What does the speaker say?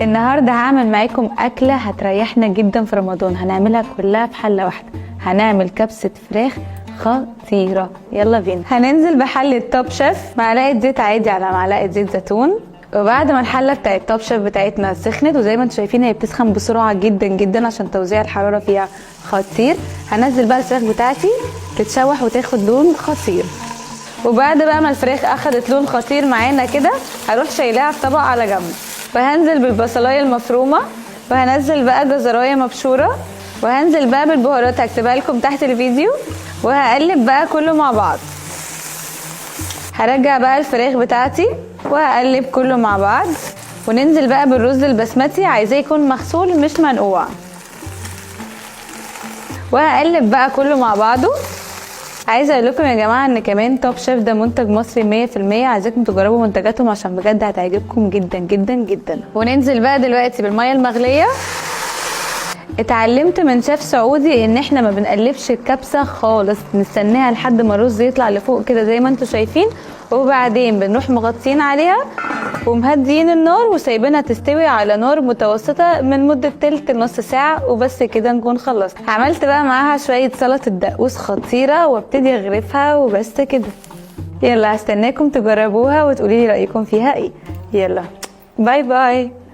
النهارده هعمل معاكم اكله هتريحنا جدا في رمضان، هنعملها كلها في حله واحدة. هنعمل كبسة فراخ خطيرة، يلا بينا. هننزل بحله توب شيف، معلقه زيت عادي على معلقه زيت زيتون. وبعد ما الحلة بتاعت توب شيف بتاعتنا سخنت، وزي ما انتم شايفين هي بتسخن بسرعة جدا جدا عشان توزيع الحرارة فيها خطير، هنزل بقى الفراخ بتاعتي تتشوح وتاخد لون خطير. وبعد بقى ما الفراخ اخدت لون خطير معانا كده، هروح شايلاها في طبق على جنب. وهنزل بالبصلايه المفرومه، وهنزل بقى جزرايه مبشوره، وهنزل بقى بالبهارات هكتبها لكم تحت الفيديو، وهقلب بقى كله مع بعض. هرجع بقى الفراخ بتاعتي وهقلب كله مع بعض. وننزل بقى بالرز البسمتي، عايزاه يكون مغسول مش منقوع. وهقلب بقى كله مع بعضه. عايزه اقول لكم يا جماعة ان كمان توب شيف ده منتج مصري 100%، عايزاكم تجربوا منتجاتهم عشان بجد هتعجبكم جدا جدا جدا. وننزل بقى دلوقتي بالمية المغليه. اتعلمت من شيف سعودي ان احنا ما بنقلبش الكبسه خالص، نستناها لحد ما الرز يطلع لفوق كده زي ما انتم شايفين، وبعدين بنروح مغطيين عليها ومهديين النار وسايبينها تستوي على نار متوسطه من مده تلت نص ساعة، وبس كده نكون خلصنا. عملت بقى معاها شوية سلطة دقوس خطيرة وابتدي اغرفها وبس كده. يلا هستناكم تجربوها وتقولي لي رايكم فيها ايه. يلا bye bye.